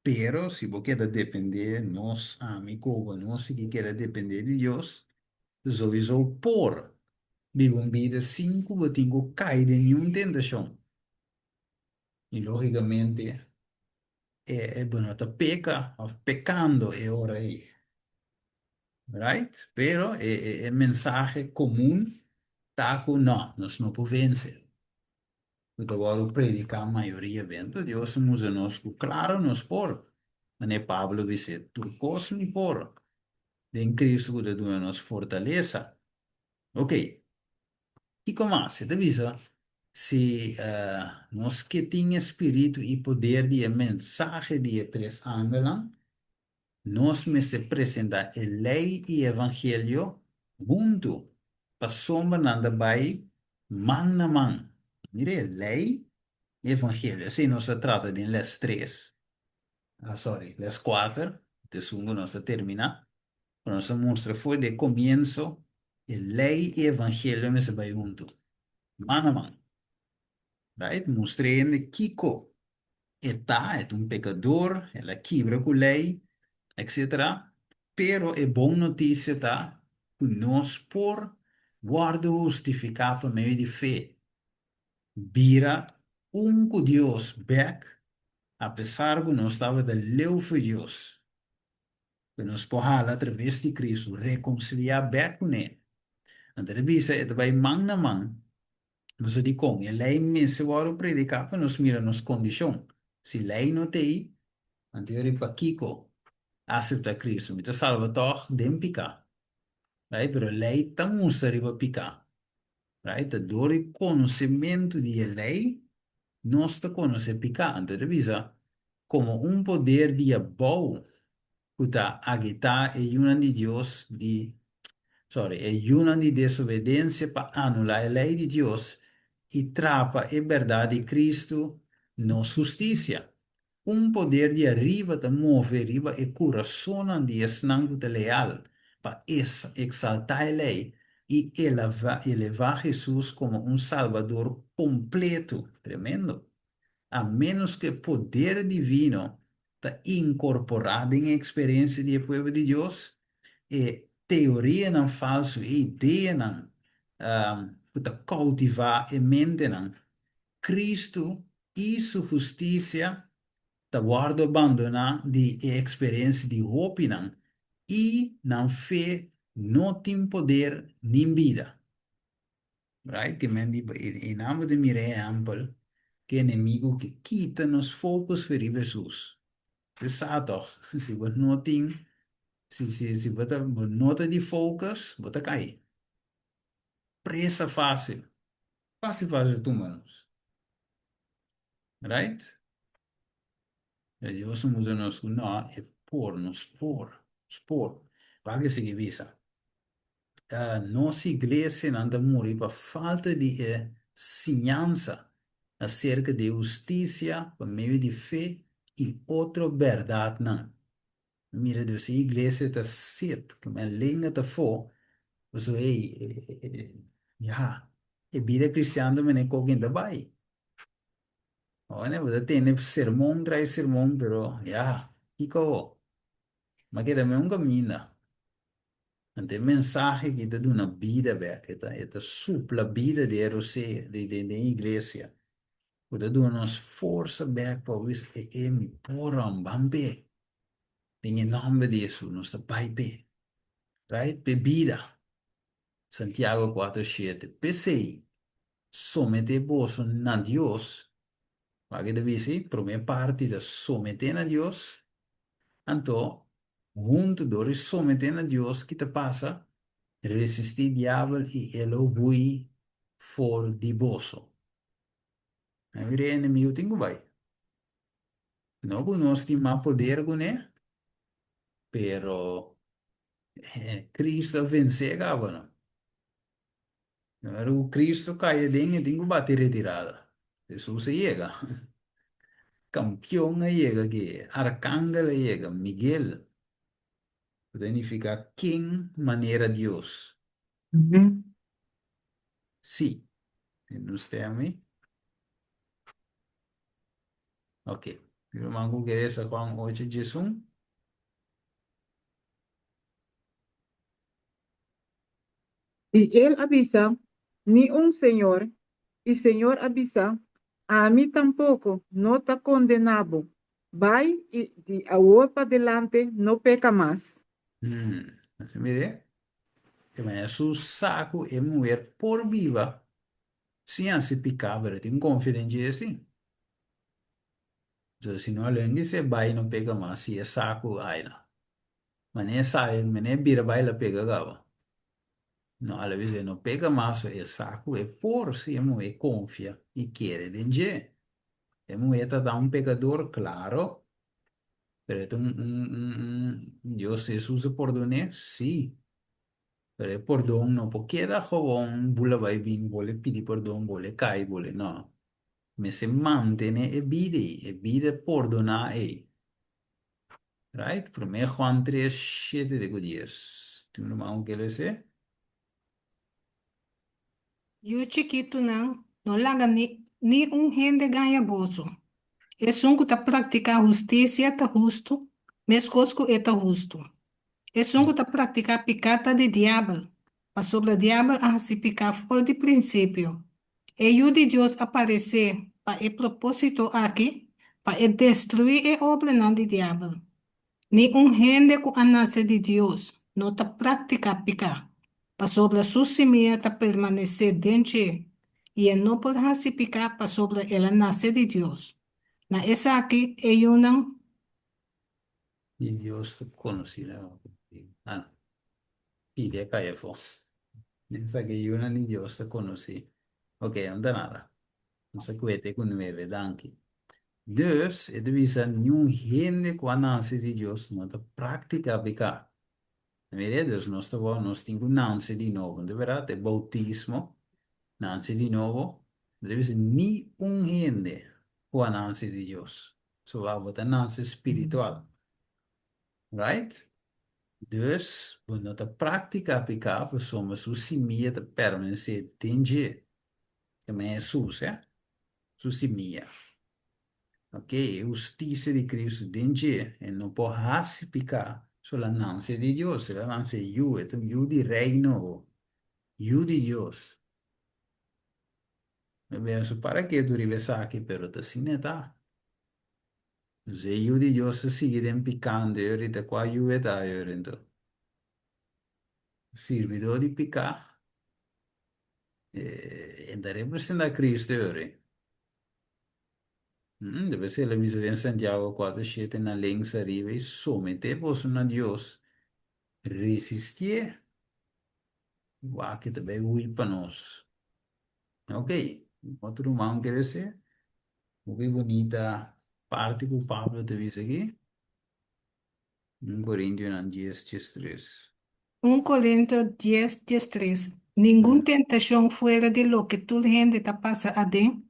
Pero si bo keda dependé, nos, ami ku bo, nos sigui keda dependé di Dios, souiso por biba un bida sin ku bo tin ku kai den niun tentashon. I lógikamente e bo no ta peka of pekando e ora ei. Right? Pero e, e, e mensahe komun ta ku no, nos no por vense. Ku ta wòrdu prediká mayoria bento, Dios a mustra nos ku klaro nos por. Manera Pablo bis'é, tur kos mi por den Kristu ku ta duna nos fortalesa. Ok, kiko mas? E ta bisa, si nos ke tin e spiritu i poder di e mensahe di e tres angelnan, nos mester presentá e lei i evangelio huntu, pasobra nan ta bai man na man. Mira e lei i evangelio, esei nos a trata den les tres, sorry, les kuater, esun ku nos a terminá. Ku nos a mustra for di e komienso, e lei i evangelio mester bai huntu, man na man. Right? Mustra e hende kiko e ta, e ta un pekador, el a kibra ku lei, etcetera. Pero e bon notisia ta ku nos por wòrdu hustifiká pa medio di fe, bira un ku Dios bèk, apesar ku nos tabata leu for Dios. Ku nos por hala atraves di Kristu, rekonsiliá bèk kuné. Anto ta bisa e ta bai man na man. Nos a dikon e lei mester wòrdu prediká pa nos mira nos kondishon. Si lei no t'ei, anto yori pakiko aseptá Kristu? Mi ta salba tòg den piká. Right? Pero lei ta mustra riba piká. Right? Ta dor di konosementu di e lei nos ta konosé piká. Anto e ta bisa, komo un poder di abou ku ta agitá e yunan di Dios di, sorry, e yunan di desobedensia pa anulá e lei di Dios i trapa e bèrdat di Kristu, nos hustisia. Un poder di ariba ta move riba e kurasonnan di esnan ku ta leal pa eksaltá e lei i elevá Hesus komo un Salbador kompletu. Tremendo! A ménos ku e poder divino ta inkorporá den e eksperensia di e pueblo di Dios, e teorianan falsu, e ideanan ku ta koutivá e mentenan, Kristu i Su hustisia ta wòrdu abandoná di e eksperensia di hopinan i nan fe no tin poder nin bida. Right? Ke men di e nan bo ta mira e ehèmpel ke enemigu ke kita nos focus for riba Hesus. Bo sa tòg, si bo no tin, si si si bo ta bo no ta di focus, bo ta kai. Presa fásil. Fásil fásil tuma nos. Right? Pero Dios a mustra nos ku no, e por, nos por, nos por. Wak e sigui bisa. Nos iglesianan ta muri pa falta di e siñansa aserka di e hustisia pa medio di fe i otro bèrdatnan. Mira dus e iglesia ta sit, ku men lenga ta afó, pasobra ey, ya, e bida kristian ta manera koken ta bai. Bo ta tende sermon tras sermon, pero ya, kiko awor? M'a keda men un kaminda. Anto e mensahe ki ta duna bida bek, e ta e ta supla bida den e rosea, den den den iglesia, ku ta duna nos forsa bek pa bisa e e mi por ron, ban p'e. Den e nòmber di Hesus nos ta bai p'e. Right? P'e bida. Santiago kuater shete, P'esei, someté boso na Dios, wak e ta bisa ei? Promé parti ta someté na Dios, anto Huntu dor di someté na Dios ki ta pasa? Resistí diabel i e lo hui for di boso. Nan mira e enemigu tin ku bai. No ku nos tin mas poder kuné, pero Cristo a vensé kaba no. Ora ku Cristo kai aden e tin ku bati retirada. Hesus a yega. Kampion a yega aki, arkangel a yega, Miguel, ku ta nifiká ken manera Dios. Sí. Tende un stèm ei? Ok. Mi ruman ku kere sa Juan ocho diesun. I el a bisa, Ni un, Señor. I Señor a bisa, Ami tampoko no ta kondená bo. Bai i di awor padelante no peka mas. Nos mir'é? Te ma Hesus sa ku e muher por biba sin hasi piká, pero e tin konfia den dje sí. Entonces si no alén di se bai no peka mas si e sa ku ai no. Manera e sa manera e bira bai la peka kaba. No a la bes e no peka mas so e sa ku e por si e muher konfia i kere den dje. E muher ta ta un pekador klaro pero e ta un un un un Dios Hesus a pordon'é si. Pero e pordon no por keda gewoon bula bai bin bole pidi pordon bole kai bole no. Mester mantene e bida ei, e bida pordoná ei. Right? Promé Juan 3, 7 te ku 10. Tin un ruman ku ke lesa e? Yu chikitunan, no laga ni ni un hende gaña boso. Esun ku ta praktiká hustisia ta hustu, meskos ku e ta hustu. Esun ku ta praktiká piká ta di diabel, pasobra diabel a hasi piká for di prinsipio. E Yu di Dios a paresé pa e propósito aki, pa e destruí e obranan di Diabel. Ni un hende ku a nase di Dios no ta praktiká piká, pasobra su simia ta permanesé den dje, i e no por hasi piká pasobra el a nase di Dios. Na esaki e yunan. Di Dios ta konosí. Ah, pidi a kai afó. Esaki e yunan di Dios ta konosí. Ok, no ta nada. Nos a kuete ku nuebe, danki. Dus, e ta bisa niun hende ku a nase di Dios no ta praktiká piká. Mira, dus nos ta wou, nos tin ku nase di nobo, no ta bèrdat? E boutismo, nase di nobo, e ta bisa ni un hende ku a nase di Dios. So abo ta nase spiritual. Right? Dus, bo no ta praktiká piká pasobra su simia ta permanesé den dje. Ta men Hesus, eh? Su simia. Ok, e hustisia di Kristu den dje, e no por hasi piká, so el a nase di Dios, el a nase yu, e ta yu di reino bo, yu di Dios. Mi pensa para ketu riba esaki, pero ta asina e ta. Nos e yu di Dios ta sigui den pikante ahorita, kua yu e ta ahora enton? Sirbidó di piká, e ta representá Cristo ahora. Debe ser el a bisa den Santiago 4:7 na links ariba i someté boso na Dios, resistié, wak e ta bai hui pa nos. Ok, otro ruman kere ser? Hopi bunita parti ku Pablo ta bisa aki. Un Korintionan dies, 13. Un Korintio dies, 13, Ningun tentashon fuera di loke tur hende ta pasa aden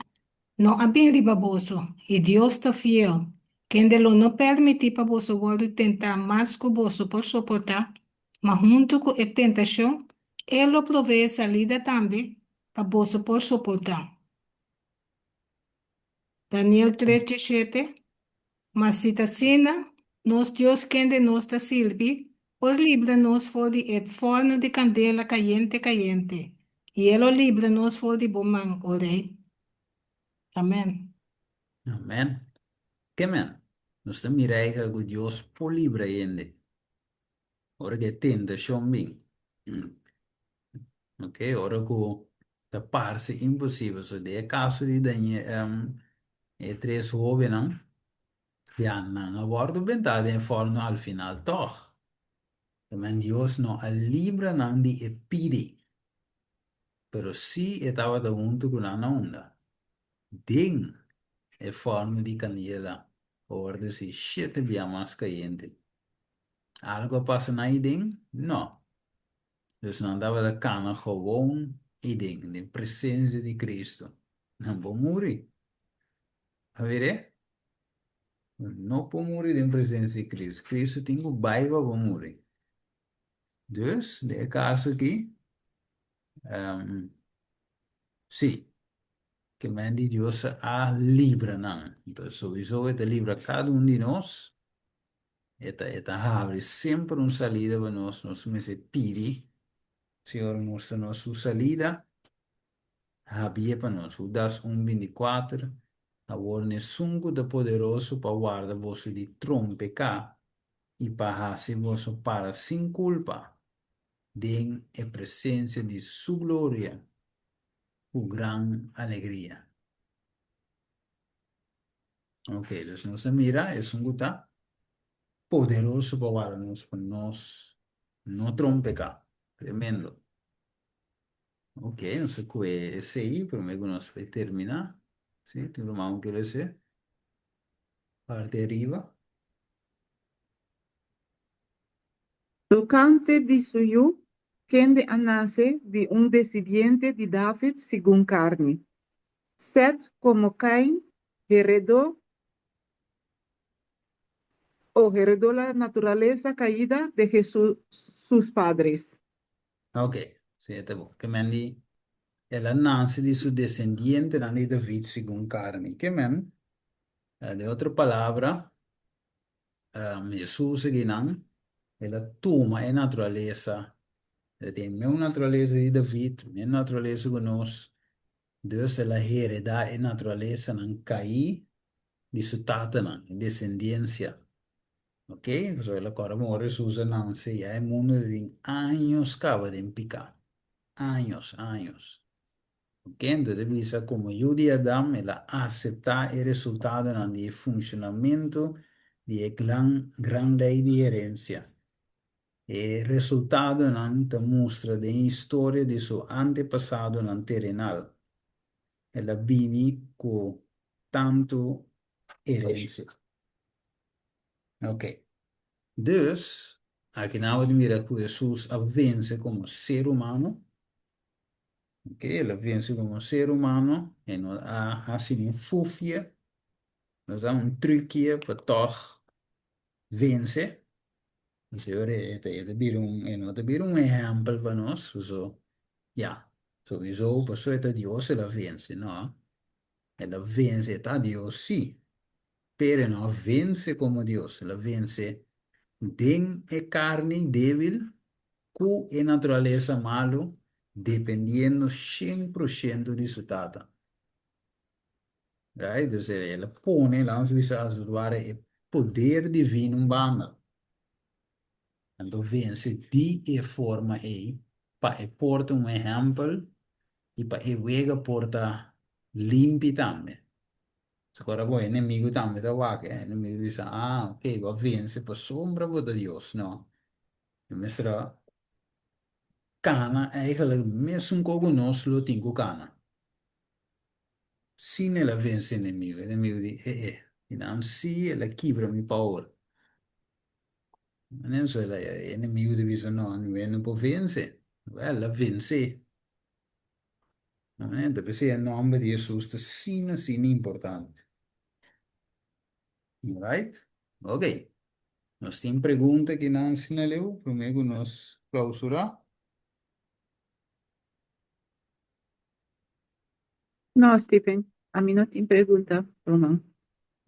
no a bin riba boso, i Dios ta fiel, kende lo no permití pa boso wòrdu tentá mas ku boso por soportá, Ma huntu ku e tentashon, E lo proveé salida tambe pa boso por soportá. Daniel tres diesshete, Ma si ta asina, nos Dios kende nos ta sirbi por libra nos for di e fòrnu di kandela kayente kayente, i E lo libra nos for di bo man, o rei. Amèn. Amèn. Ke men? Nos ta mira eikel ku Dios por libra hende. Ora ku e tentashon bin, ok, ora ku ta parse imposibel. So den e kaso di Daniel, e tres hóbennan, ya nan a wòrdu bentá den e fòrnu al final tòg. Tamen Dios no a libra nan di e pidi, pero sí e tabata huntu ku nan na unda? Den e fòrnu di kandela, ku a wòrdu si shete bia mas kayente. Algo a pasa nan aiden? No. Dus nan tabata kana gewoon aiden, den presencia di Cristo. Nan por muri. A mir'é? Bo no por muri den presencia di Cristo. Cristo tin cu bai pa bo muri. Dus, den e caso aki, um, sí, ke men di Dios a libra nan. Entonces, souiso e ta libra cada un di nos. E ta e ta habri semper un salida pa nos, nos mester pidi Señor mustra nos su salida, habié pa nos. Judas un 24, Awor nesun ku ta poderoso pa warda boso di trompeká i pa hasi boso para sin kulpa. den e presensia di su gloria ku gran alegria. Ok, dus nos a mira esun ku ta poderoso pa warda nos pa nos no trompeká. Tremendo. Ok, nos a kue esei promé ku nos bai terminá. Sí, tin ruman ku kere hesé? Parti ariba. Tokante di su yu, kende a nase di un desidiente di David segun karni. Sèt komo Kain heredó o heredó la naturalesa kaida de Jesús sus padres. Ok, sí, e ta bon. Ke men di, El a nase di su desendientenan di David segun karni. Ke men, den otro palabra, Hesus akinan, el a tuma e naturalesa, el a tin e meun naturalesa di David, meun naturalesa ku nos, dus el a heredá e naturalesanan kaí di su tatanan, e desendiensia. Ok, pasobra el a kòrda bon ora Hesus a nanse, ya e mundu ta tin años kaba den piká. Años, años. Ok, enton ta bisa komo yu di Adam el a aseptá e resultadonan di e funshonamentu di e gran gran lei di herensia. E resultadonan ta mustra den e historia di su antepasadonan terenal. El a bini ku tantu herensia. Ok. Dus, aki nan bo ta mira ku Hesus a vense komo ser humano. Ok, el a vense komo ser humano, e no a hasi ni un fufie, no sa un trukie pa tòg vense. Señor, e ta e ta bira un, e no ta bira un ehèmpel pa nos, paso, ya, souiso paso e ta Dios el a vense, no, el a vense, e ta Dios sí, pero e no a vense komo Dios, el a vense den e karni débil ku e naturalesa malu, dependiendo shen por shento di su Tata. Right? Dus el a pone, laat ons bisa as het ware, e poder divino un banda. Anto vense di e forma ei pa e por ta un ehèmpel i pa e wega por ta limpi tambe. So ora bo enemigu tambe ta wak, e enemigu bisa, ah, ok, bo a vense pasobra bo ta Dios. No. E mester a kana eigenlijk mesun ko ku nos lo tin ku kana. Sin el a vense enemigu, enemigu di, e e, i nan si el a kibra mi power. Manera el a, e enemigu ta bisa, no, mi no por vense. Wel, el a vense. Amen. Ta p'esei e nòmber di Hesus ta asina, asina importante. Alright? Ok. Nos tin pregunta ki nan asina leu promé ku nos klausurá? No, Stephen, ami no tin pregunta, ruman.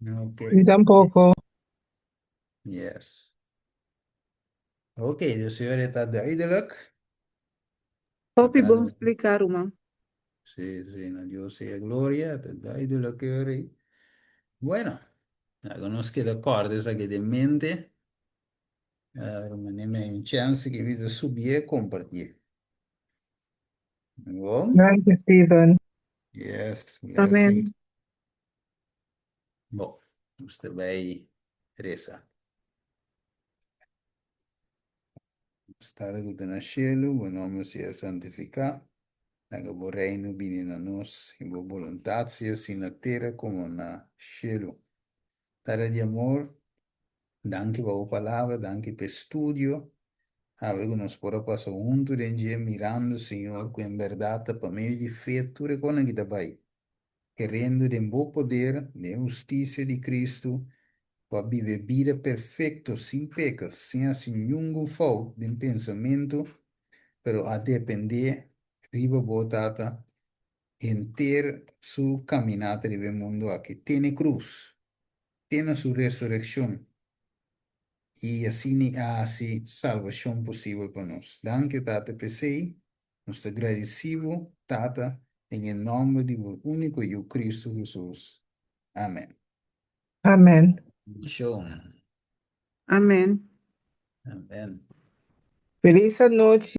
Ok. Mi tampoko. Yes. Ok, dus señor ta duidelijk. Hopi bon spliká, ruman. Sí, sí, na Dios sea gloria, ta duidelijk ahora. Bueno, laga nos keda kòrda esaki den mente. Uh, ruman, neem un chance ku mi ta subié kompartié. Bon? Danki, Steven. Yes, blessing. Amen. Bon, nos ta bai resa. Nos Tata ku ta na shelu, bo nòmber sea santifiká. Laga bo reino bini na nos, i bo boluntat sea así na tera komo na shelu. Tata di amor, danki pa bo palabra, danki pa e studio awe ku nos por a pasa huntu den dje mirando, Señor, ku en bèrdat ta pa medio di fe tur e kosnan ki ta bai. Kerendo den bo poder, den e hustisia di Kristu, ku a biba e bida perfekto, sin peka, sin hasi niungun fout den pensamentu, pero a dependé riba bo, Tata, henter su kaminata riba e mundu aki, te na e krus, te na su resurekshon, i asina i a hasi salbashon posibel pa nos. Danki, Tata, p'esei. Nos ta gradisí bo, Tata, den e nòmber di bo úniko Yu, Kristu Hesus. Amèn. Amèn. Bendishon. Amèn. Amèn. Felis anochi.